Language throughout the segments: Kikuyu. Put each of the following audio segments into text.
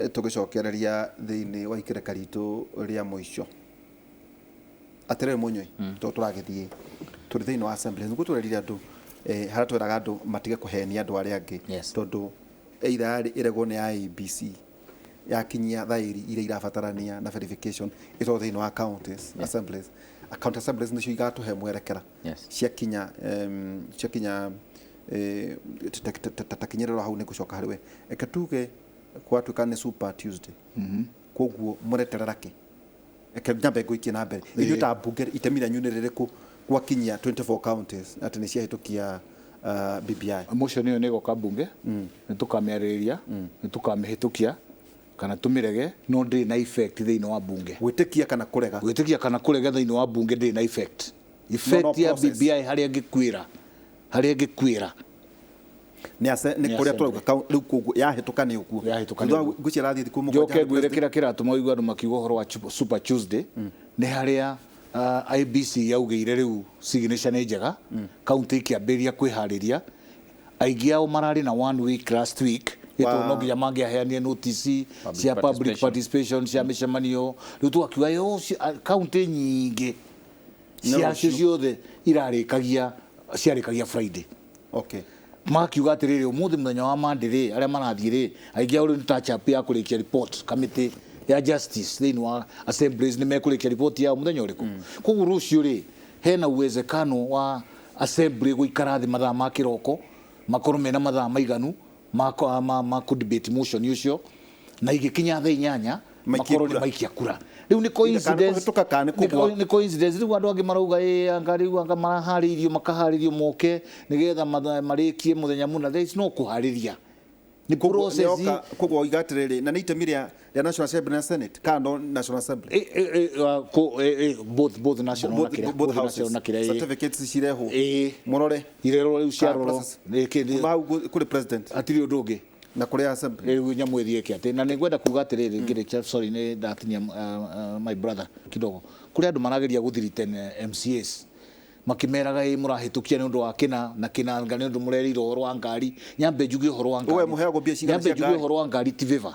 Tũgĩcokereria thĩinĩ wa ikereka ritũ rĩa mũico, atĩrĩrĩ Mũnyoi, tondũ tũragĩthiĩ tũrĩ thĩinĩ wa assembly, nĩguo tũrerire andũ, harĩa tweraga andũ matige kũhenia andũ arĩa angĩ, tondũ either yarĩ ĩregwo nĩ IEBC yakinyia thaĩri iria irabatarania na verification ĩtwarwo thĩinĩ wa counties assemblies. County assemblies nĩcio igatũhe mwerekera. Ciakinya ciakinya takinyĩrĩrwo hau nĩ gũcoka harĩ we. Reke tuge gwatuĩka nĩ Super Tuesday, koguo mũreterera kĩ? Reke nyambe ngũikie na mbere. Inyuĩ ta mbunge, itemi rĩanyu nĩ rĩrĩkũ gwakinyia 24 counties atĩ nĩ ciahĩtũkia BBI? Motion ĩyo nĩ ĩgoka mbunge, nĩ tũkamĩarĩrĩria, nĩ tũkamĩhĩtũkia kana tũmĩrege, no ndĩrĩ na effect thĩinĩ wa mbunge. Gwĩtĩkia kana kũrega. Gwĩtĩkia kana kũrega thĩinĩ wa mbunge ndĩrĩ na effect. Effect No, no ya process. BBI harĩa ngĩkuĩra nĩ Nĩ kũrĩa assembly. tũrauga rĩu koguo yahĩtũka nĩ ũguo. Yahĩtũka nĩ Thutha wa ũguo. ngwĩciria rathiĩ thikũ 7 Njoke harĩ ngwĩre president. Kĩrĩa kĩratũma ũigue andũ makiuga ũhoro wa Super Tuesday nĩ harĩa IEBC yaugĩire rĩu signature nĩ njega, county ikĩambĩrĩria kwĩharĩria. Aingĩ ao mararĩ na one week last week, ĩtondũ no nginya mangĩaheanire notice cia public participation cia mĩcemanio. Rĩu tũgakiuga yo county nyingĩ Nĩ ciacio rũciũ. Ciothe irarĩkagia, ciarĩkagia Friday. Makiuga atĩrĩrĩ, ũmũthĩ mũthenya wa Monday rĩ, arĩa marathiĩ rĩ, aingĩ ao rĩu nĩ touch up ya kũrĩkia report. Kamĩtĩ ya justice thĩinĩ wa assemblies nĩ mekũrĩkia report yao mũthenya ũrĩkũ. Koguo rũciũ rĩ, hena uwezekano wa assembly gũikara thĩ mathaa ma kĩroko, makorwo mena mathaa maiganu ma kũ debate motion ũcio, na igĩkinya thaa 8 maikie makorwo nĩ kura. Maikia kura. Rĩu nĩ Kana coincidence. Kũhĩtũka kana nĩ kũgwa. Nĩ coincidence. Rĩu andũ angĩ marauga ĩ anga rĩu anga maraharĩirio, makaharĩrio moke nĩgetha marĩkie mũthenya mũna. There is no kũharĩria, nĩ process. Koguo oiga atĩrĩrĩ, na nĩ itemi rĩa National Assembly na Senate kana no National Assembly? Both national na kĩrĩa both both houses. National na kĩrĩa, ĩ. Certificates cirehwo, mũrore. Irerwo rĩu ciarorwo. Process. Kuma Kuma hau kũrĩ president hatirĩ ũndũ ũngĩ. Na kũrĩ assembly. Rĩu nyamũ ĩthiĩ ĩke atĩ, na nĩ ngwenda kuga atĩrĩrĩ ngĩrĩkia, sorry nĩ ndatinia my brother kidogo, kũrĩ andũ marageria gũthiriten MCAs makĩmeraga ĩ mũrahĩtũkia nĩ ũndũ wa kĩna na kĩna, anga nĩ ũndũ mũrerĩirwo ũhoro wa ngari. Nyambe njuge ũhoro wa We ngari. Mũheagwo mbia cigana Nyambe cia njuge ngari? Ũhoro wa ngari ti favor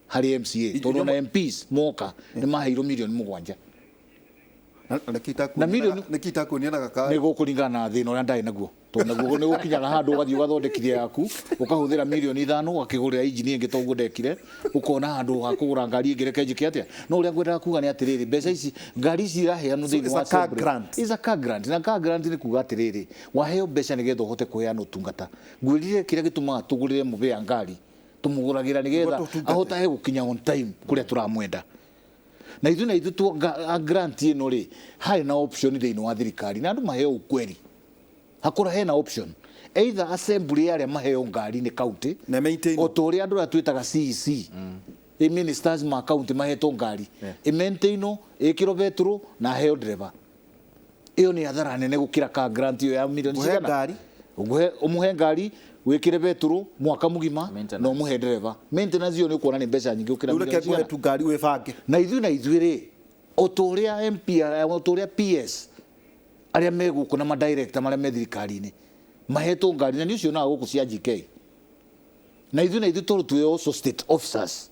harĩ MCA, tondũ na MPs moka nĩ maheirwo mirioni 7. Na Nĩkĩ itakuonia na gakari? Nĩ gũkũringana na thĩna ũrĩa ndarĩ naguo, tondũ naguo nĩ gũkinyaga handũ ũgathiĩ ũgathondekithia yaku, ũkahũthĩra mirioni 5 ũgakĩgũrĩra injini ĩngĩ. Toguo ndekire, ũkona handũ ha kũgũra ngari ĩngĩ. Reke njĩke atĩa? No ũrĩa ngwendaga kuga nĩ atĩrĩrĩ, mbeca ici, ngari ici iraheanwo So thĩinĩ it's wa a car assembly. grant. It's a car grant. Na car grant nĩ kuga atĩrĩrĩ, waheo mbeca nĩgetha ũhote kũheana ũtungata. Ngwĩrire kĩrĩa gĩtũmaga tũgũrĩre mũbĩa ngari, tũmũgũragĩra nĩgetha Nĩguo tũtungate. Ahotage gũkinya on time kũrĩa tũramwenda. Na ithuĩ grant ĩno rĩ, harĩ na option thĩinĩ wa thirikari na andũ maheo ukweli, hakora hena option either assembly ya arĩa maheo ngari nĩ county Na maintain. O ta ũrĩa andũ arĩa twĩtaga CEC, ĩ ministers ma county mahetwo ngari, ĩ maintainwo, ĩkĩrwo betũrũ na aheo driver. Ĩyo nĩ athara nene gũkĩra ka grant ĩyo ya milioni Ngũhe cigana. Ngari. Ũmũhe ngari wĩkĩre betũrũ mwaka mũgima Maintenance. na ũmũhe ndereba maintenance. Ĩyo nĩ ũkuona nĩ mbeca nyingĩ gũkĩra Rĩu reke milioni nguhe cigana. tu ngari wĩbange. Na ithuĩ rĩ, o ta ũrĩa MP, o ta ũrĩa PS arĩa me gũkũ na madirector marĩa me thirikari-inĩ mahetwo ngari, na nĩ ũcio onaga gũkũ cia GK, na ithuĩ tondũ twĩ also state officers,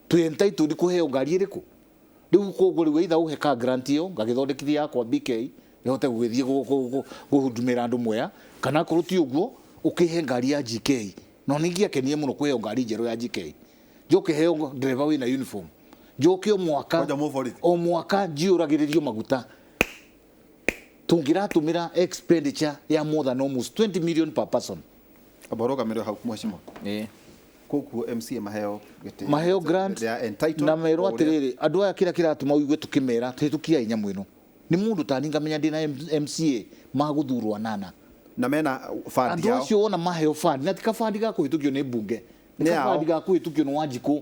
twĩ entitled kũheo ngari ĩrĩkũ. Rĩu koguo rĩu either ũhe ka grant ĩyo ngagĩthondekithia yakwa BK ĩhote gũgĩthiĩ kũhudumĩra andũ Mwea, kana akorwo ti ũguo ũkĩhe ngari ya GK. No nĩ ingĩakenire mũno kũheo ngari njerũ ya GK, njoke heo ndereba wĩna uniform, njoke o mwaka Kwanja mũborithi. O mwaka njiyũragĩrĩrio maguta. Tũngĩratũmĩra expenditure ya more than almost 20 million per person. Amba ũrũgamĩrĩre hau, mheshimiwa. Ĩĩ. Koguo MCA maheo gĩtĩ. Maheo grant. They are entitled Na merwo o ũrĩa- atĩrĩrĩ, andũ aya, kĩrĩa kĩratũma ũigue tũkĩmera hĩtũkiai nyamũ ĩno nĩ mũndũ tani ngamenya ndĩna MCA magũthurwo anana Na mena fund andũ yao. Acio wona maheo fund, na ti kabandi ga kũhĩtũkio nĩ mbunge, nĩ Nĩ yao. kabandi ga kũhĩtũkio nĩ Wanjikũ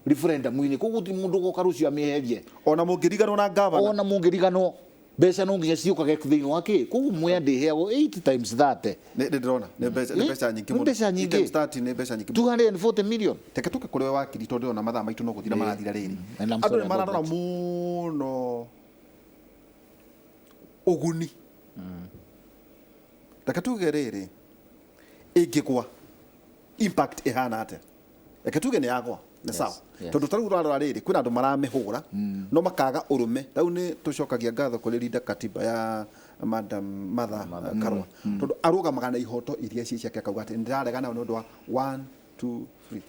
referendum-inĩ. Koguo ti mũndũ ũgoka rũciũ amĩeherie. Ona mũngĩriganwo na gavana. Ona mũngĩriganwo, mbeca no nginya ciũkage thĩinĩ wa kĩ. Koguo Mwea ndĩheagwo 8 times 30. Nĩ ndĩrona nĩ mbeca nyingĩ Nĩ mũno. mbeca nyingĩ. Times 30 nĩ mbeca nyingĩ. 240 million. Reke tũke kũrĩ we wakiri, tondũ ndĩrona mathaa maitũ no gũthira marathira rĩrĩ. And I'm Andũ sorry nĩ about mararora that. mũno ũguni. Reke tuge rĩrĩ, ĩngĩgwa impact ĩhana atĩa? Reke tuge nĩ yagwa. Nĩ sawa. Tondũ ta rĩu ũrarora rĩrĩ, kwĩna andũ maramĩhũra no makaga ũrũme. Rĩu nĩ tũcokagia ngatho kũrĩ Linda Katiba ya Madam Martha Karua, tondũ arũgamaga na ihoto iria ci ciake, akauga atĩ ndĩraregana nayo nĩ ũndũ wa 1 2 3.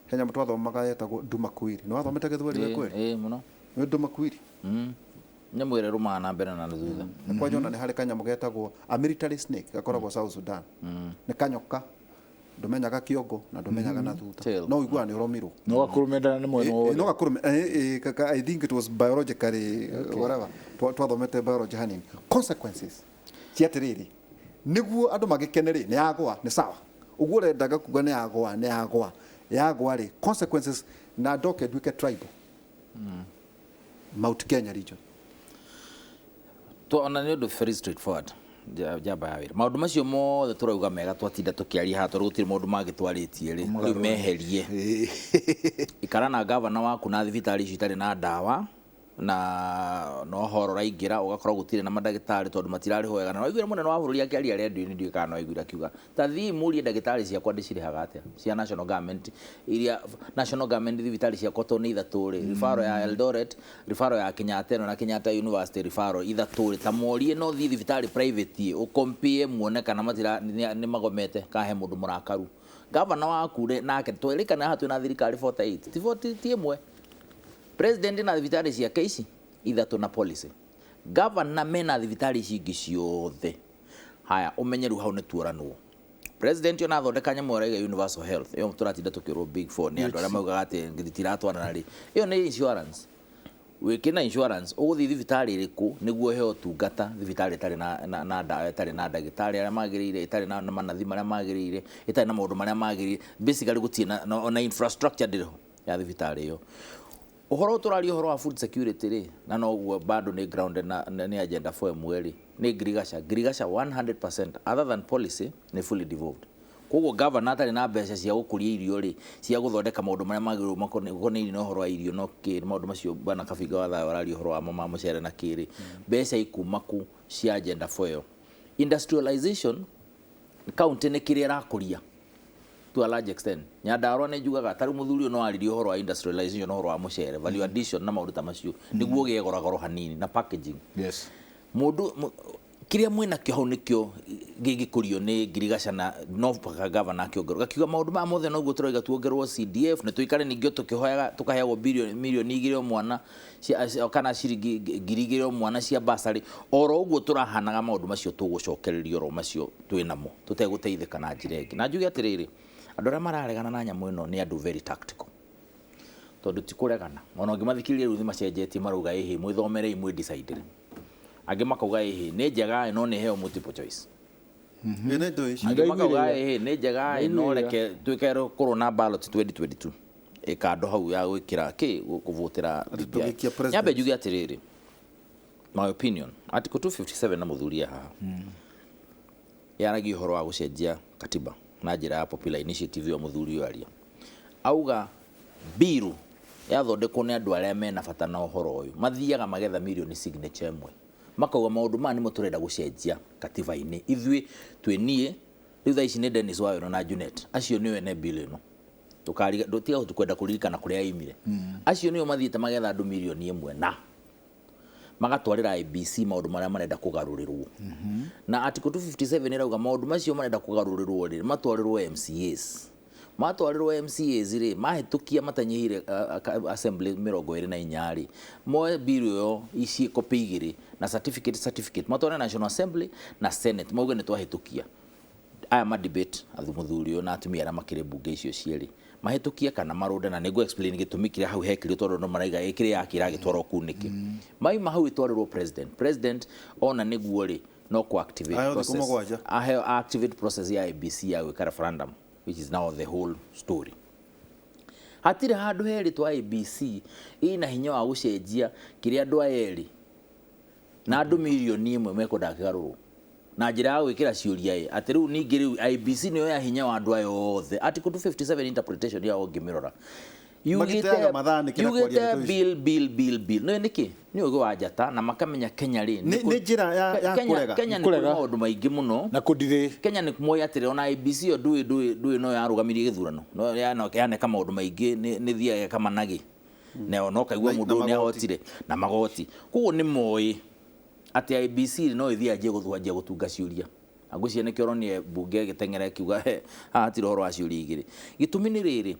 He nyamũ twathomaga yetagwo ndumakuiri. Nĩ wathomete gĩthweri we kweli? Ĩĩ mũno. Nĩ ndumakuiri. Nyamũ ĩrĩa ĩrũmaga na mbere na thutha. Nĩ kwanja ona nĩ harĩ kanyamũ getagwo a military snake gakoragwo South Sudan. Nĩ kanyoka ndũmenyaga kĩongo na ndũmenyaga na thutha, Tail. no ũiguaga nĩ ũrũmirwo. No gakũrũmendana nĩ mwena wothe. No gakũrũme. I think it was biologically, whatever. Twathomete biology hanini. Consequences cia atĩrĩrĩ, nĩguo andũ magĩkene rĩ, nĩ yagwa, nĩ sawa ũguo ũrendaga kuga nĩ yagwa, nĩ yagwa, yagwa rĩ, consequences na ndoke nduĩke tribal, Mount Kenya region. Ona nĩ ũndũ very straightforward. Njamba ya wĩra, maũndũ macio mothe tũrauga mega, twatinda tũkĩaria haha, tondũ gũtirĩ maũndũ mangĩ twarĩtie rĩ, rĩu meherie. Ikara na gavana waku na thibitarĩ icio itarĩ na ndawa, na no horo ũraingĩra ũgakora gũtirĩ na mandagĩtarĩ tondũ matirarĩhwo wega. Na waiguire mũnene wa bũrũri akĩaria redio-inĩ, ndiũĩ kana waiguire akiuga ta thiĩ mũrie ndagĩtarĩ ciakwa ndĩcirĩhaga atĩa cia national government, iria national government thibitarĩ ciakwa to nĩ ithatũ rĩ, referral ya Eldoret, referral ya Kenyatta ĩno na Kenyatta University, referral ithatũ rĩ, ta morie no thiĩ thibitarĩ private ũkompie muone kana matira nĩ magomete kahe mũndũ mũrakaru. Gavana waku rĩ, nake twerĩkana haha twĩna thirikari 48, ti 40, ti ĩmwe. President na thibitarĩ ciake ici ithatũ na policy, governor mena thibitarĩ ici ingĩ ciothe. Haya, ũmenye rĩu hau nĩ tuoranwo. President ona athondeka nyamũ ĩraiga universal health, ĩyo tũratinda tũkĩrwo big four nĩ andũ arĩa maugaga atĩ tiratwarana rĩ, ĩyo nĩ insurance. Wĩkĩna insurance ũgũthiĩ thibitarĩ ĩrĩkũ nĩguo ũheo ũtungata? Thibitarĩ ĩtarĩ na ndawa, ĩtarĩ na ndagĩtarĩ arĩa magĩrĩire, ĩtarĩ na manathi marĩa magĩrĩire, ĩtarĩ na maũndũ marĩa magĩrĩire. Basically gũtirĩ na infrastructure ndĩrĩ ho ya thibitarĩ ĩyo. Ũhoro tũraria ũhoro wa food security rĩ, na noguo bado nĩ grounded na nĩ agenda 4 ĩmwe rĩ, nĩ ngirigaca. Ngirigaca 100% other than policy nĩ fully devolved. Koguo governor atarĩ na mbeca cia gũkũria irio rĩ, cia gũthondeka maũndũ marĩa magĩrĩirwo makonainie na ũhoro wa irio, no kĩ maũndũ macio bwana Kabinga wa Thayo araria ũhoro wamo ma mũcere na kĩrĩ, mbeca ikuma kũ cia agenda 4 ĩyo? Industrialization county nĩ kĩrĩa ĩrakũria to a large extent. Nyandarua nĩ njugaga ta rĩu mũthuri ũyũ no aririe ũhoro wa industrialization, ũhoro wa mũcere, value addition na maũndũ ta macio, nĩguo ũgĩe gorogoro hanini na packaging. Mũndũ kĩrĩa mwĩna kĩo hau nĩkĩo gĩgĩkũrio nĩ ngirigaca, na no mpaka gavana akĩongerwo gakiuga maũndũ maya mothe noguo tũrauga tuongerwo CDF, nĩ tũikare ningĩ tũkĩhoyaga tũkaheagwo bilioni milioni 2 o mwana kana ciringi 2,000 o mwana cia basarĩ. Oro ũguo tũrahanaga maũndũ macio tũgũcokererio oro macio twĩnamo tũtegũteithĩka na njĩra ĩngĩ. Na njuge atĩrĩrĩ, andũ arĩa mararegana na nyamũ ĩno nĩ andũ very tactical, tondũ ti kũregana. Ona ũngĩmathikĩrĩria rĩu nĩ macenjetie, marauga ĩhĩ mwĩthomerei mwĩ decide. Angĩ makauga ĩhĩ nĩ njega no nĩ heo multiple choice. Ĩ nĩ ndũĩ icio. Angĩ makauga ĩhĩ nĩ njega no reke twĩke kũrwo na ballot 2022 ĩkando hau ya gwĩkĩra kĩ kũvotera Atĩ BBI. tũgĩikia president. Nyambe njuge atĩrĩrĩ, my opinion, article 257 na mũthuri haha yaragia ũhoro wa gũcenjia katiba na njĩra ya popular initiative ĩyo mũthuri ũyũ aria auga biru yathondekwo nĩ andũ arĩa mena bata na ũhoro ũyũ, mathiaga magetha milioni signature ĩmwe, makauga maũndũ maya nĩmo tũrenda gũcenjia katiba-inĩ. Ithuĩ twĩ niĩ rĩu thaa ici nĩ Dennis Waweru na Junet, acio nĩo ene bill ĩno. Ndũkariga ndũtiga kwenda kũririkana kũrĩa yaimire. Acio nĩo mathiĩte magetha andũ milioni ĩmwe na magatwarĩra IBC maũndũ marĩa marenda kũgarũrĩrwo. Na article 257 ĩrauga maũndũ macio marenda kũgarũrĩrwo rĩ, matwarĩrwo MCAs. Matwarĩrwo MCAs rĩ, mahĩtũkia matanyihire assembly 24 rĩ, moe bill ĩyo ici copy igĩrĩ na certificate matware National Assembly na Senate, mauge nĩ twahĩtũkia. Aya ma debate mũthuri ũyũ na atumia arĩa makĩrĩ mbunge icio cierĩ mahĩtũkie kana marũnde, na nĩngũ explain gĩtũmi kĩrĩa hau hekĩrirwo, tondũ no maraiga ĩ kĩrĩa yake ĩragĩtwarwo kũu nĩkĩ. Maima hau ĩtwarĩrwo president, president ona nĩguo rĩ no ku activate Aheo thikũ process. 7. Aheo activate process ya IBC ya gwĩka referendum, which is now the whole story. Hatirĩ handũ herĩtwo IBC ĩna hinya wa gũcenjia kĩrĩa andũ aya erĩ na andũ milioni ĩmwe mekwendaga kĩgarũrwo na njĩra ya gwĩkĩra ciũria ĩ atĩ rĩu ningĩ rĩu IBC nĩyo ya hinya wa andũ aya othe. Article 257 interpretation yao ũngĩmĩrora Magĩteaga mathaa nĩkĩ na kwaria Yugĩte ndeto ici? bill, bill, bill, bill. Nĩ nĩkĩ? Nĩ ũgĩ wa njata na makamenya Kenya rĩ. Nĩ njĩra ya kũrega. Kenya nĩ kũrĩ Kũrega. maũndũ maingĩ mũno. Na kũndirĩ. Kenya nĩ moĩ atĩrĩ ona IEBC ĩyo ndũĩ no yarũgamirie gĩthurano. No yaneka maũndũ maingĩ nĩ thiaga ĩgeka managĩ. Na ona ũkaigua Na mũndũ ũyũ nĩ magoti. ahotire na magoti. Koguo nĩ moĩ atĩ IEBC no ĩthiĩ yanjie gũtwanjia gũtunga ciũria. Na ngwĩciria nĩkĩo ũronire mbunge ĩgĩteng'era ĩkiuga he haha hatirĩ ũhoro wa ciũria igĩrĩ. Gĩtũmi nĩ rĩrĩ,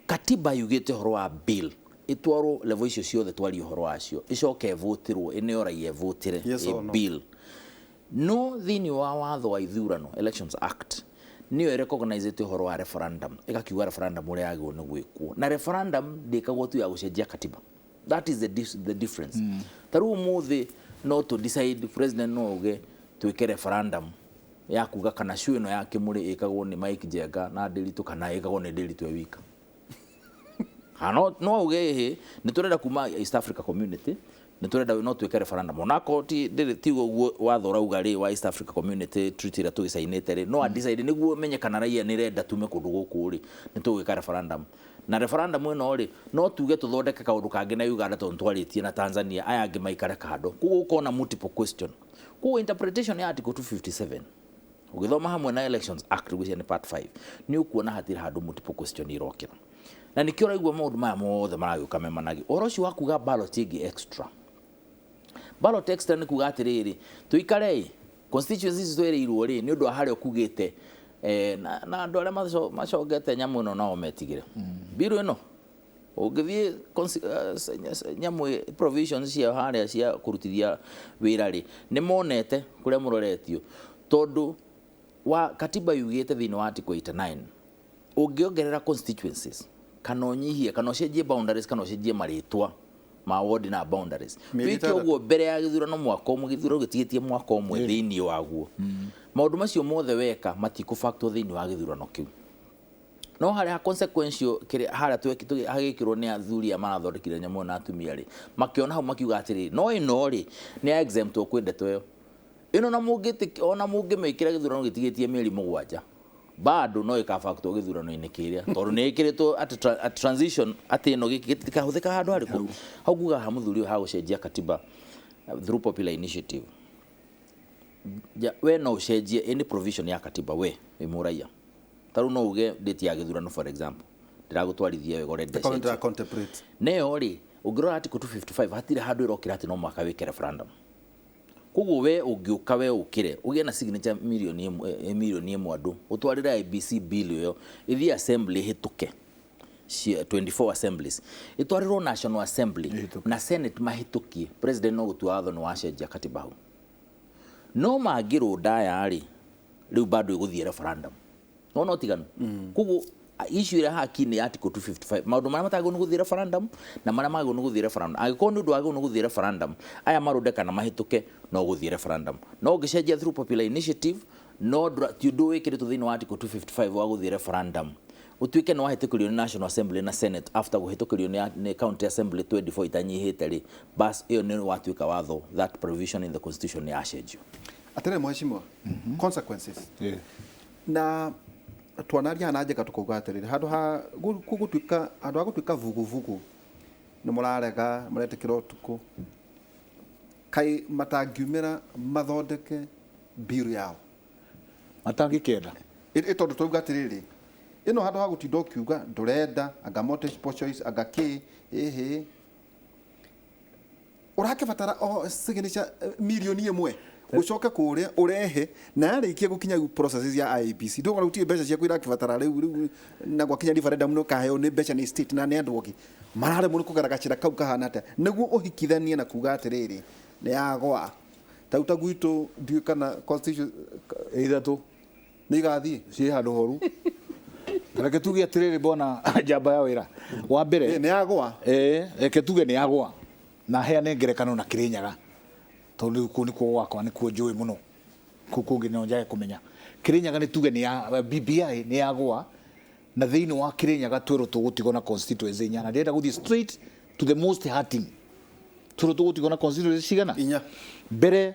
katiba yugĩte ũhoro wa bill ĩtwarwo level icio ciothe twarie ũhoro wacio, ĩcoke ĩvũtĩrwo, ĩneo raia ĩvũtĩre Yes or no? bill. No thĩinĩ wa watho wa ithurano, Elections Act, nĩyo ĩrecognizĩte ũhoro wa referendum, ĩgakiuga referendum ũrĩa yagĩrĩirwo nĩ gwĩkwo. Na referendum ndĩkagwo tu ya gũcenjia katiba. That is the difference. Ta rĩu ũmũthĩ no tũ decide president no auge twĩke referendum ya kuga kana show ĩno ya Kĩmũrĩ ĩkagwo nĩ Mike Njenga na Ndiritu kana ĩkagwo nĩ Ndiritu e wika. Kana no auge ĩhĩ nĩ tũrenda kuma East Africa Community, nĩ tũrenda no twĩke referendum. Onakorwo ti ndĩrĩ ti ũguo watho ũrauga rĩ wa East Africa Community Treaty ĩrĩa tũgĩcainĩte rĩ, no a decide nĩguo menye kana raia nĩ ĩrenda tume kũndũ gũkũ rĩ, nĩ tũgwĩka referendum. Na referendum ĩno rĩ, no tuge tũthondeke kaũndũ kangĩ na Uganda tondũ nĩtwarĩtie na Tanzania, aya angĩ maikare kando. Koguo ũkona multiple question. Koguo interpretation ya Article 257 ũgĩthoma hamwe na Elections Act ngwĩciria nĩ part 5, nĩ ũkuona hatirĩ handũ multiple question irokĩra. Na nĩkĩo ũraigua maũndũ maya mothe maragĩũka me managĩ. Ũhoro ũcio wa kuga ballot ĩngĩ extra. Ballot extra nĩ kuga atĩrĩrĩ, tũikare ĩ, constituencies twĩrĩirwo rĩ, nĩ ũndũ wa harĩa ũkugĩte, na andũ arĩa macongete nyamũ ĩno nao metigĩre. Bill ĩno, ũngĩthiĩ nyamũ provisions cia harĩa cia kũrutithia wĩra rĩ, nĩ monete kũrĩa mũroretio. Tondũ wa katiba yugĩte thĩinĩ wa Article 89, ũngĩongerera constituencies, kana ũnyihie, kana ũcenjie boundaries, kana ũcenjie marĩtwa ma ward na boundaries. Mĩeri Wĩke ĩtandatũ. ũguo mbere ya gĩthurano mwaka ũmwe, gĩthurano gĩtigĩtie mwaka ũmwe thĩinĩ waguo. Maũndũ macio mothe weka matikũbactwo thĩinĩ wa gĩthurano kĩu. No harĩa consequential kĩrĩa harĩa hagĩkĩrwo nĩ athuri aya marathondekire nyamũ na atumia rĩ, makĩona hau makiuga atĩrĩrĩ, no ĩno rĩ, nĩ ya exemptwo kwĩ ndeto ĩyo. Ĩno na mũngĩtĩk-, ona mũngĩmĩkĩra gĩthurano gĩtigĩtie mĩeri mũgwanja, bado no ĩkabactwo gĩthurano-inĩ kĩrĩa, tondũ nĩ ĩkĩrĩtwo at transition atĩ ĩno gĩtikahũthĩka handũ harĩkũ. Hau nguga ha mũthuri ũyũ hagũcenjia katiba through popular initiative. Ja, we no ũcenjie any provision ya katiba we wĩ mũraiya. Ta rĩu no uge date ya gĩthurano for example, ndĩragũtwarithia wega ũrenda Korwo ĩcenjio. ndĩra contemplate. Neyo rĩ, ũngĩrora Article 255 hatirĩ handũ ĩrokĩra atĩ no mũhaka wĩke referendum. Koguo we ũngĩũka we ũkĩre ũgĩe na signature milioni ĩmwe, milioni ĩmwe andũ, ũtwarĩre IEBC bill ĩyo, ĩthiĩ assembly ĩhĩtũke. Cia 24 assemblies. Ĩtwarĩrwo National Assembly Ĩhĩtũke. na Senate mahĩtũkie. President no gũtua watho nĩ wacenjia katiba hau. No mangĩrũnda aya rĩ, rĩu bado ĩgũthiĩ referendum. No no tiganu. Koguo issue ĩrĩa haha nĩ Article 255, maũndũ marĩa matagĩrĩirwo nĩ gũthiĩ referendum na marĩa magĩrĩirwo nĩ gũthiĩ referendum. Angĩkorwo nĩ ũndũ wagĩrĩirwo nĩ gũthiĩ referendum, aya marũnde kana mahĩtũke no gũthiĩ referendum. No ũngĩcenjia through popular initiative, no ti ũndũ wĩkĩrĩtwo thĩinĩ wa Article 255 wa gũthiĩ referendum. Ũtuĩke nĩ wahĩtũkĩrio nĩ National Assembly na Senate after kũhĩtũkĩrio nĩ County Assembly 24 itanyihĩte rĩ, bas ĩyo nĩ watuĩka watho, that provision in the constitution nĩ yacenjio. Atĩrĩrĩ mheshimiwa, consequences. Na twanaria na Njenga tũkauga atĩrĩrĩ, handũ ha gũtuĩka, handũ ha gũtuĩka vuguvugu, nĩ mũrarega, mũretĩkĩra ũtukũ, kaĩ matangiumĩra mathondeke bill yao. Matangĩkenda. Ĩ tondũ twauga atĩrĩrĩ, ĩno handũ ha gũtinda ũkiuga ndũrenda, anga multiple choice, anga kĩ, ĩhĩ. Ũrakĩbatara o signature milioni ĩmwe. Ũcoke kũrĩa ũrehe na yarĩkia gũkinya processes ya IEBC. Ndũgora gũtirĩ mbeca ciaku irakĩbatara rĩu, rĩu na gwakinya referendum nĩ ũkaheo nĩ mbeca nĩ state na nĩ andũ angĩ. Mararemwo nĩ kũgera gacĩra kau kahana atĩa nĩguo ũhikithanie na kuga atĩrĩrĩ nĩ yagwa. Ta ta gwitũ ndiũĩ kana constitution Ithatũ nĩ igathiĩ. Ciĩ handũ horu. Reke tuge atĩrĩrĩ bwana njamba ya wĩra. Wa mbere Nĩ yagwa. Reke tuge nĩ yagwa. Na heane ngerekano na Kĩrĩnyaga. Tondũ kũu nĩkuo gwakwa, nĩkuo njũĩ mũno. Kũu kũngĩ no njage kũmenya. Kĩrĩnyaga nĩ tuge nĩ ya BBI nĩ yagwa. Na thĩinĩ wa Kĩrĩnyaga twĩrwo tũgũtigwo na constituency inya. Na ndĩrenda gũthiĩ straight to the most hurting. Twĩrwo tũgũtigwo na constituency cigana? Inya. Mbere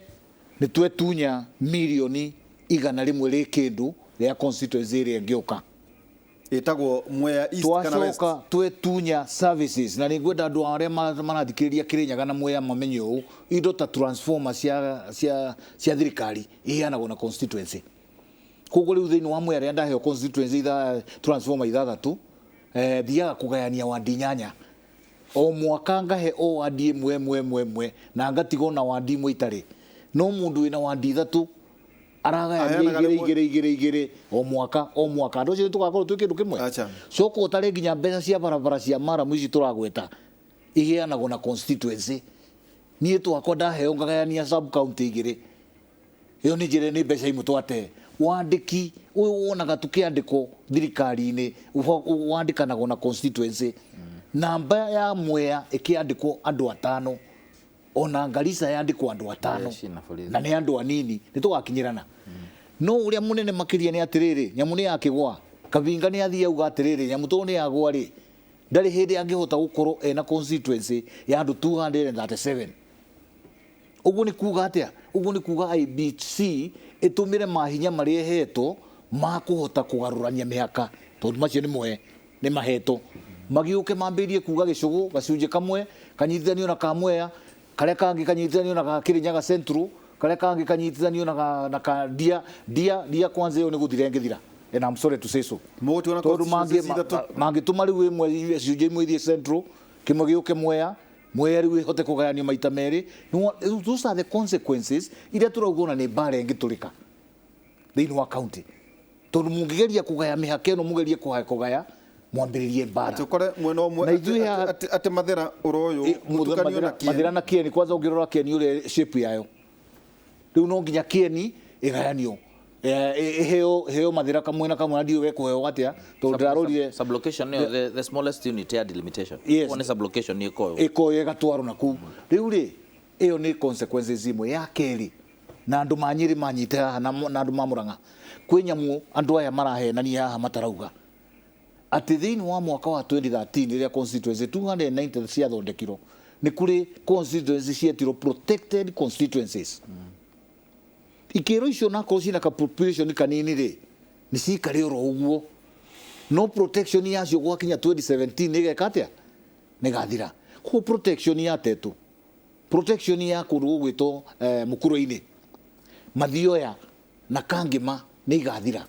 nĩ twetunya mirioni igana rĩmwe rĩ kĩndũ rĩa constituency ĩrĩa ĩngĩũka. Ĩtagwo Mwea East kana West. Twacoka twetunya services na nĩngwenda andũ arĩa marathikĩrĩria Kĩrĩnyaga na Mwea mamenye ũũ, indo ta transformer cia thirikari iheanagwo na constituency. Koguo rĩu thĩinĩ wa Mwea rĩrĩa ndaheo constituency transformer 6, thiaga kũgayania wandi 8 o mwaka, ngahe o wandi ĩmwe ĩmwe ĩmwe ĩmwe, na ngatigwo na wandi 1 itarĩ. No mũndũ wĩna wandi 3 aragayania Aheanaga 2 rĩmwe. 2 2 2 o mwaka o mwaka. Andũ acio tũgakorwo twĩ kĩndũ kĩmwe. Acha. Coka ũtare nginya mbeca cia barabara cia maramu ici tũragweta iheanagwo na constituency. Niĩ twakwa ndaheo ngagayania sub county 2, ĩyo nĩ njĩra, nĩ mbeca imwe twate. Wandĩki ũyũ wonaga tũkĩandĩkwo thirikari-inĩ wandĩkanagwo na constituency. Namba ya Mwea ĩkĩandĩkwo andũ 5, ona Garissa yandĩkwo andũ 5, Jeshi na borithi. na nĩ andũ anini, nĩ tũgakinyĩrana. No ũrĩa mũnene makĩria nĩ atĩrĩrĩ, nyamũ nĩ yakĩgwa. Kabinga nĩ athiĩ auga atĩrĩrĩ, nyamũ tondũ nĩ yagwa rĩ, ndarĩ hĩndĩ angĩhota gũkorwo ena constituency ya andũ 237. Ũguo nĩ kuga atĩa? Ũguo nĩ kuga IEBC ĩtũmĩre mahinya marĩa ĩhetwo ma kũhota kũgarũrania mĩhaka, tondũ macio nĩ moe nĩ mahetwo. Magĩũke mambĩrĩrie kuga gĩcũgũ gacunjĩ kamwe kanyitithanio na ka Mwea, karĩa kangĩ kanyitithanio na ka Kĩrĩnyaga Central, karĩa kangĩ kanyitithanio na ka Ndia. Ndia, Ndia kwanza ĩyo nĩ gũthira ĩngĩthira, and I'm sorry to say so. Mũgũtigwo na Tondũ constituencies 3. mangĩtũma rĩu ĩmwe icunjĩ imwe ithiĩ Central, kĩmwe gĩũke Mwea, Mwea rĩu ĩhote kũgayanio maita merĩ. Those are the consequences iria tũrauga ona nĩ mbara ĩngĩtũrĩka thĩinĩ wa county, tondũ mũngĩgeria kũgaya mĩhaka ĩno, mũgerie kũgaya mwambĩrĩrie mbara. Atĩ ũkore mwena ũmwe Na ithuĩ haha- atĩ Mathĩra ũroyũ mũtukanio na Kieni. Mathĩra na Kieni, kwanza ũngĩrora Kieni ũrĩa shape yayo rĩu no nginya Kieni ĩgayanio, ĩheo Mathĩra kamwe na kamwe, na ndiũĩ wekũheo atĩa tondũ ndĩrarorire Sublocation nĩyo the smallest unit ya delimitation. Yes. Ũguo nĩ sublocation nĩ ĩkoywo. Ĩkoywo ĩgatwarwo na kũu. Rĩu rĩ, ĩyo nĩ consequences imwe. Ya kerĩ, na andũ ma Nyĩrĩ manyite haha na andũ ma Mũrang'a, kwĩ nyamũ andũ aya marahenania haha matarauga atĩ thĩinĩ wa mwaka wa 2013 rĩrĩa constituency 290 ciathondekirwo, nĩ kũrĩ constituency cietirwo protected constituencies. Ikĩro icio nakorwo ciĩna ka population kanini rĩ, nĩ cikare oro ũguo, no protection yacio gwakinya 2017 ĩgeka atĩa? Nĩgathira. Koguo protection ya Tetu, protection ya kũndũ gũgwĩtwo Mũkũrwe-inĩ, Mathioya na Kangĩma nĩ igathira.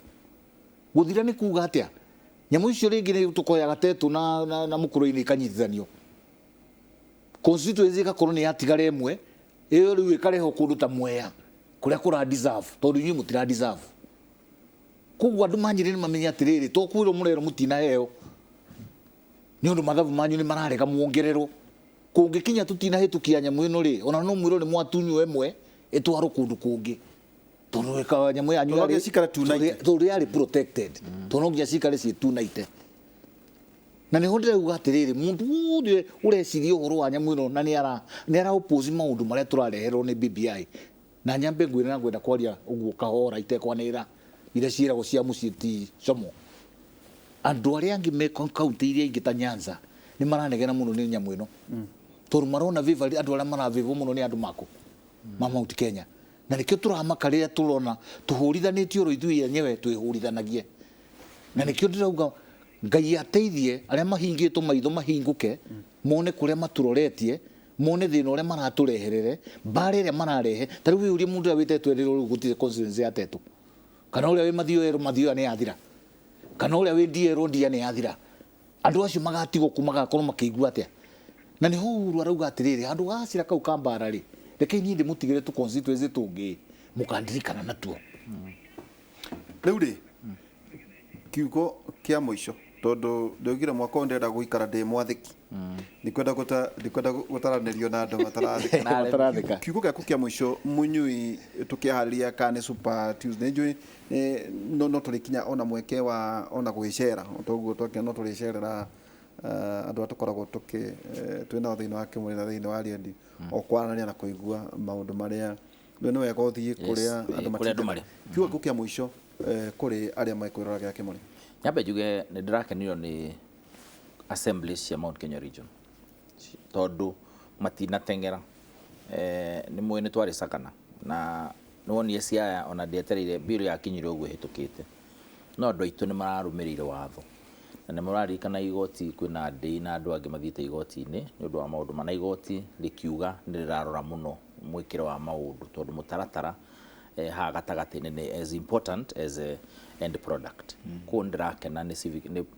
Gũthira nĩ kuga atĩa? Nyamũ icio rĩngĩ nĩ tũkoyaga Tetu na Mũkũrwe-inĩ ikanyitithanio, constituency ĩgakorwo nĩ yatigara ĩmwe, ĩyo rĩu ĩkarehwo kũndũ ta Mwea kũrĩa kũra deserve, tondũ inyuĩ mũtira deserve. Koguo andũ ma Nyĩrĩ nĩ mamenye atĩrĩrĩ, to kwĩrwo mũrerwo mũtinaheo nĩ ũndũ mathabu manyu nĩ mararega muongererwo. Kũngĩkinya tũtinahĩtũkia nyamũ ĩno rĩ, ona no mwĩrwo nĩ mwatunywo ĩmwe ĩtwarwo kũndũ kũngĩ, tondũ ĩka nyamũ yanyu Tondũ no nginya cikare 290. Tondũ yarĩ protected, tondũ no nginya cikare ciĩ 290. Na nĩho ndĩrauga atĩrĩrĩ, mũndũ wothe ũreciria ũhoro wa nyamũ ĩno na nĩ ara oppose maũndũ marĩa tũrareherwo nĩ BBI, na nyambe ngwĩre na ngwenda kwaria ũguo kahora itekwanĩrĩra iria ciĩragwo cia mũciĩ ti como. Andũ arĩa angĩ me kaunti iria ingĩ ta Nyanza nĩ maranegena mũno nĩ nyamũ ĩno, tondũ marona favor, andũ arĩa maravĩvwo mũno nĩ andũ mako ma Mount Kenya, na nĩkĩo tũramaka rĩrĩa tũrona tũhũrithanĩtio oro ithuĩ enyewe twĩhũrithanagie. Na nĩkĩo ndĩrauga Ngai ateithie arĩa mahingĩtwo maitho mahingũke, mone kũrĩa maturoretie, mone thĩna ũrĩa maratũreherere, mbara ĩrĩa mararehe. Ta rĩu wĩyũrie mũndũ ũrĩa wĩtetwo erĩrwo rĩu gũtirĩ constituency ya Tetu, kana ũrĩa wĩ Mathioya erwo Mathioya nĩ yathira, kana ũrĩa wĩ Ndia erwo Ndia nĩ yathira. Andũ acio magatigwo kũ, magakorwo makĩigua atĩa? Na nĩho Uhuru arauga atĩrĩrĩ, handũ ha gacĩra kau ka mbara rĩ, rekei niĩ ndĩmũtigĩre tũ constituency tũngĩ mũkandirikana natuo. Rĩu rĩ, kiugo kĩa mũico, tondũ ndaugire mwaka ũyũ ndĩrenda gũikara ndĩ mwathĩki, ndikwenda gũtaranĩrio na andũ matarathĩka. Matarathĩka. Kiugo gĩaku kĩa mũico Mũnyui, tũkĩharĩria kana nĩ Super Tuesday, njũĩ no tũrĩkinya ona mweke wa ona gwĩcera toguo twakĩona no tũrĩcerera andũ arĩa tũkoragwo twĩ nao thĩinĩ wa kĩmũrĩ na thĩinĩ wa rĩendi, o kwaranĩria na kũigua maũndũ marĩa rĩu nĩ wega ũthiĩ kũrĩa andũ kũrĩa andũ matindaga. marĩ. Kiugo gĩaku kĩa mũico kũrĩ arĩa mekwĩroragĩra kĩmũrĩ. Nyambe njuge nĩ ndĩrakenirio nĩ assemblies cia Mount Kenya region, tondũ matinateng'era. Nĩ mũĩ nĩ twarĩ Sakana na nĩwonire Siaya ona ndietereire bill yakinyire ũguo ĩhĩtũkĩte, no andũ aitũ nĩ mararũmĩrĩire watho. Na nĩ mũraririkana igoti kwĩna ndĩi na andũ angĩ mathiĩte igoti-inĩ nĩ ũndũ wa maũndũ mana. Igoti rĩkiuga nĩ rĩrarora mũno mwĩkĩre wa maũndũ tondũ mũtaratara haha gatagatĩ-inĩ nĩ as important as a end product. Koguo nĩ ndĩrakena nĩ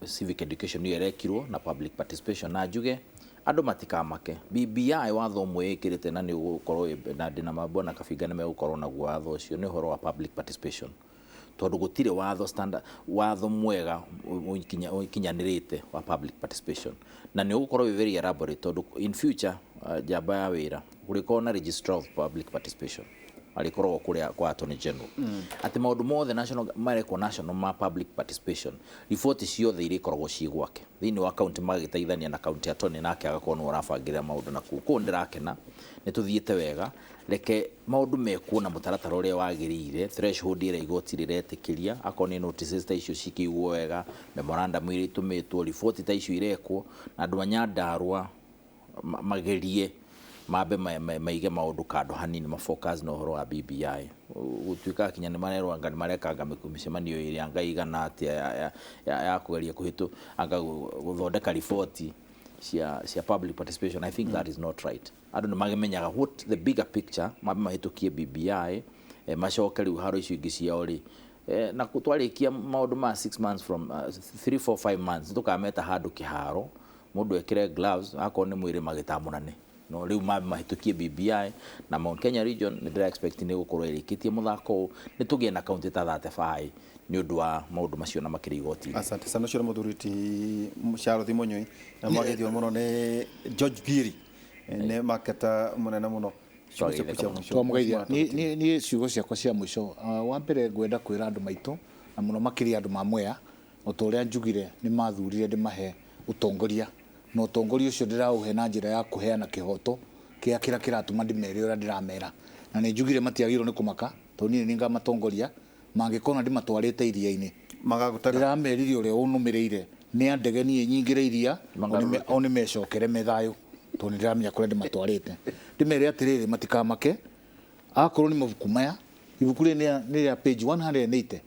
civic education ĩyo ĩrekirwo na public participation, na njuge andũ matikamake. BBI watho ũmwe ĩkĩrĩte na nĩ ũgũkorwo na ndĩna mabwana Kabinga nĩ megũkorwo naguo watho ũcio nĩ ũhoro wa public participation, tondũ gũtirĩ watho standard, watho mwega ũkinyanĩrĩte wa public participation, na nĩ ũgũkorwo wĩ very elaborate tondũ in future njamba ya wĩra kũrĩkorwo na registrar of public participation arĩkoragwo kũrĩa kwa Attorney General, atĩ maũndũ mothe national marekwo national ma public participation, riboti ciothe irĩkoragwo ciĩ gwake thĩinĩ wa county, magagĩteithania na county attorney, nake agakorwo nĩwe ũrabangĩrĩra maũndũ nakuo. Koguo nĩndĩrakena nĩ tũthiĩte wega, reke maũndũ mekwo na mũtaratara ũrĩa wagĩrĩire, threshold ĩrĩa igoti rĩretĩkĩria, akorwo nĩ notices ta icio cikĩigwo wega, memorandum iria itũmĩtwo, riboti ta icio irekwo, na andũ a Nyandarua magerie mambe maige maũndũ kando hanini, mafocus na ũhoro wa BBI. Gũtuĩka kinya nĩ marerwo anga nĩ marekanga mĩcemanio ĩrĩa anga igana atĩa ya kũgeria kũhĩtũ anga gũthondeka riboti cia public participation. I think that is not right. Andũ nĩ mamenyaga what the bigger picture, mambe mahĩtũkie BBI, macoke rĩu haro icio ingĩ ciao rĩ, na twarĩkia maũndũ ma 6 months from 3 4 5 months tũkameta handũ kĩharo mũndũ ekĩre gloves akorwo nĩ mwĩrĩ magĩtamũrane. No rĩu mambe mahĩtũkie BBI na Mount Kenya region nĩ ndĩra expect nĩ gũkorwo ĩrĩkĩtie mũthako ũyũ, nĩ tũgĩe na kaunti ta 35 nĩ ũndũ wa maũndũ macio na makĩria igoti-inĩ. Asante sana ũcio nĩ mũthuri ti Charles Munyui na mwageithio mũno nĩ George Giri nĩ marketer mũnene mũno. Ciugo ciaku cia mũico. Twamũgeithia. Niĩ ciugo ciakwa cia mũico, wa mbere ngwenda kwĩra andũ maitũ na mũno makĩria andũ ma Mwea, o ta ũrĩa njugire nĩ mathurire ndĩmahe ũtongoria, na ũtongoria ũcio ndĩraũhe na njĩra ya kũheana kĩhoto kĩrĩa kĩrĩa kĩratũma ndĩmere ũrĩa ndĩramera, na nĩ njugire matiagĩrĩirwo nĩ kũmaka tondũ niĩ nĩ ngamatongoria, mangĩkona ndĩmatwarĩte iria-inĩ magagũtega. Ndĩramerire ũrĩa ũnũmĩrĩire nĩ andege niĩ nyingĩre iria o nĩ mecokere me thayũ tondũ nĩ ndĩramenya kũrĩa ndĩmatwarĩte. Ndĩmere atĩrĩrĩ matikamake, akorwo nĩ mabuku maya, ibuku rĩrĩ nĩ rĩa page 180.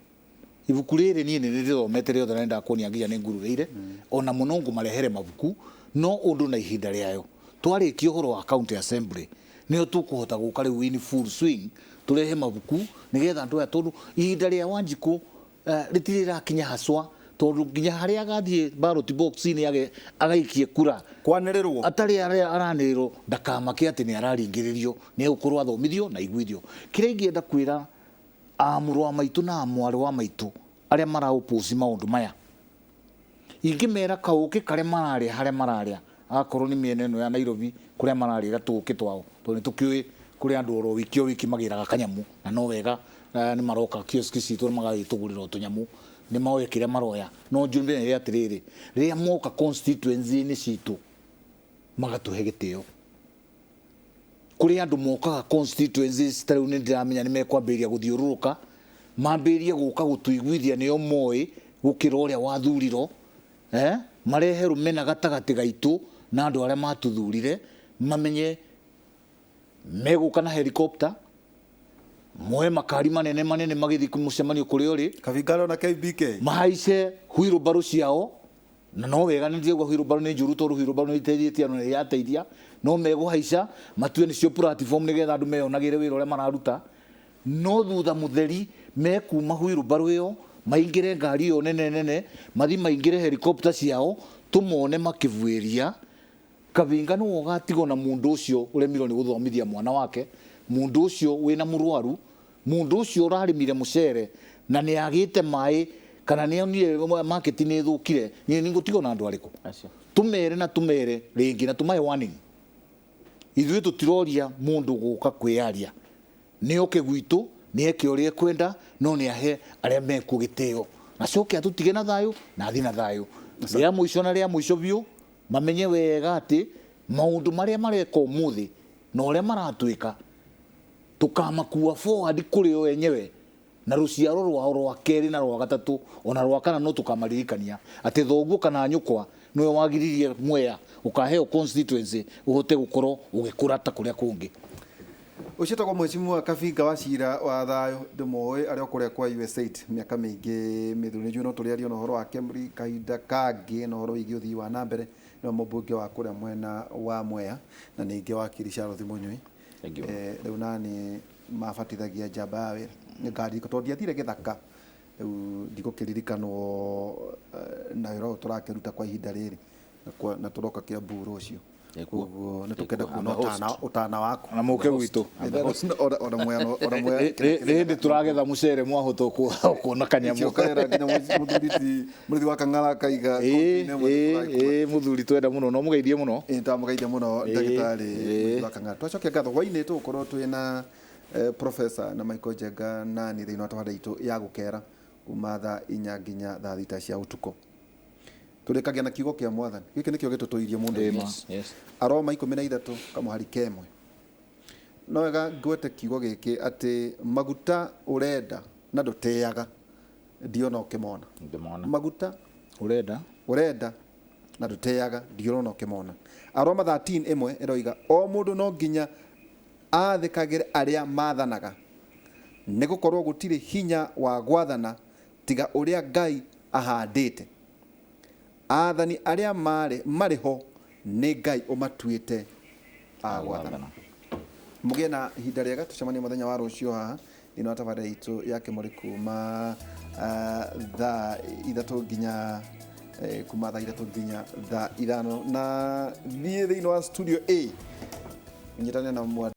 Ibuku rĩrĩ niĩ nĩ ndĩrĩthomete rĩothe na nĩndakuonia nginya nĩ ngururĩire, ona mũno ngũmarehere mabuku no ũndũ na ihinda rĩayo. Twarĩkia ũhoro wa county assembly nĩyo tũkũhota gũka rĩu in full swing tũrehe mabuku nĩgetha andũ aya, tondũ ihinda rĩa Wanjikũ rĩtirĩ rĩrakinya haswa, tondũ nginya harĩa agathiĩ ballot box-inĩ agaikie kura kwanĩrĩrwo atarĩ arĩa aranĩrĩrwo, ndakamake atĩ nĩ araringĩrĩrio, nĩ egũkorwo athomithio na aiguithio. Kĩrĩa ingĩenda kwĩra amũrũ wa maitũ na mwarĩ wa maitũ arĩa maraũpũci maũndũ maya, ingĩmera kaũkĩ karĩa mararĩa harĩa mararĩa, akorwo nĩ mĩena ĩno ya Nairobi kũrĩa mararĩra tũũkĩ twao, tondũ nĩ tũkĩũĩ kũrĩ andũ oro wiki o wiki magĩraga kanyamu, na no wega nĩ maroka kioski citũ magagĩtũgũrĩra o tũnyamũ, nĩ moe kĩrĩa maroya. No njũmĩre atĩrĩrĩ, rĩrĩa moka constituency-inĩ citũ magatũhe gĩtĩo. Kũrĩ andũ mokaga constituencies ta rĩu nĩ ndĩramenya nĩ mekwambĩrĩria gũthiũrũrũka, mambĩrĩrie gũka gũtũiguithia nĩo moĩ gũkĩra ũrĩa wathurirwo, marehe rũmena gatagatĩ gaitũ na andũ arĩa matuthurire, mamenye megũka na helicopter, moe makari manene manene magĩthiĩ mũcemanio kũrĩa ũrĩ, Kabinga na KBK, mahaice wheelbarrow ciao, na no wega nĩ ndĩraigua wheelbarrow nĩ njũru tondũ wheelbarrow nĩ iteithĩtie andũ na irateithia, no megũhaica matue nĩcio platform nĩgetha andũ meyonagĩre wĩra ũrĩa mararuta. No thutha mũtheri mekuma wheelbarrow ĩyo maingĩre ngari ĩyo nene nene, mathiĩ maingĩre helicopter ciao, tũmone makĩbuĩria. Kabinga nĩwe ũgatigwo na mũndũ ũcio ũremirwo nĩ gũthomithia mwana wake, mũndũ ũcio wĩna mũrwaru, mũndũ ũcio ũrarĩmire mũcere na nĩ agĩte maĩ kana nĩ onire market nĩ ĩthũkire, niĩ nĩ ngũtigwo na andũ arĩkũ? Tũmere na tũmere rĩngĩ na tũmahe warning. Ithuĩ tũtiroria mũndũ gũka kwĩyaria, nĩ oke gwitũ, nĩ eke ũrĩa ekwenda, no nĩ ahe arĩa mekuo gĩtĩo, na coke atũtige na thayũ na athiĩ na thayũ. Rĩa mũico na rĩa mũico biũ, mamenye wega atĩ maũndũ marĩa mareka ũmũthĩ na ũrĩa maratwĩka tũkamakua forward kũrĩ o enyewe na rũciaro rwao rwa kerĩ na rwa gatatũ ona rwa kana, no tũkamaririkania atĩ thoguo kana nyũkwa nĩwe wagiririe Mwea ũkaheo constituency ũhote gũkorwo ũgĩkũra ta kũrĩa kũngĩ. Ũcio mheshimiwa Kabinga wa cira wa thayũ ndĩmũĩ arĩ o kũrĩa kwa USAID mĩaka mĩingĩ mĩthiru. Nĩ njũĩ no tũrĩario na ũhoro wa KEMRI kahinda kangĩ na ũhoro wĩgiĩ ũthii wa na mbere, nĩwe mũmbunge wa kũrĩa mwena wa Mwea na ningĩ wakiri Charles Mũnyui. Thank you. Rĩu nani mabatithagia njamba ya wĩra ngaririka tondũ ndiathire gĩthaka, rĩu ndigũkĩririkanwo na wĩra ũyũ tũrakĩruta kwa ihinda rĩrĩ na tũroka Kĩambu rũciũ. Ĩkuo. Koguo nĩ tũkenda Ĩkuo. kuona I'm a host. ũtana waku Na mũke gwitũ. Ona mwea Rä ndä tå ragetha må cere mwahota kuona kanyamå. Ũkarera nginya mũthuri ti mũrĩthi wa Kang'ara akaiga Må thuri twenda må no no må geithie må no. Ndamũgeithia mũno ndagĩtarĩ mũrĩthi wa Kang'ara. Twacokia ngatho hwainĩ tũgũkorwo twĩna professor na Michael Njenga nani thĩinĩ wa tabarĩra itũ ya gũkera kuma thaa 4 nginya thaa 6 cia ũtukũ. Tũrĩkagia na kiugo kĩa mwathani gĩkĩ nĩkĩo gĩtũtũirie mũndũ. Yes. Aroma 13 kamũhari kemwe. No wega ngwete kiugo gĩkĩ atĩ maguta ũrenda na ndũteaga ndiona ũkĩmona. Ndĩmona. Maguta Å renda ũrenda na ndũteaga ndiũrona ũkĩmona. Aroma 13 ĩmwe ĩroiga o mũndũ no nginya athĩkagĩre arĩa mathanaga, nĩ gũkorwo gũtirĩ hinya wa gwathana tiga ũrĩa Ngai ahandĩte. Athani arĩa marĩ ho nĩ Ngai ũmatuĩte a gwathana. Mũgĩe na ihinda rĩega, tũcemanie mũthenya wa rũciũ haha thĩinĩ wa tabarĩra itũ ya Kĩmũrĩ kuma thaa 3 nginya kuma thaa 3 nginya thaa 5, na thiĩ thĩinĩ wa studio A nyitane na mwa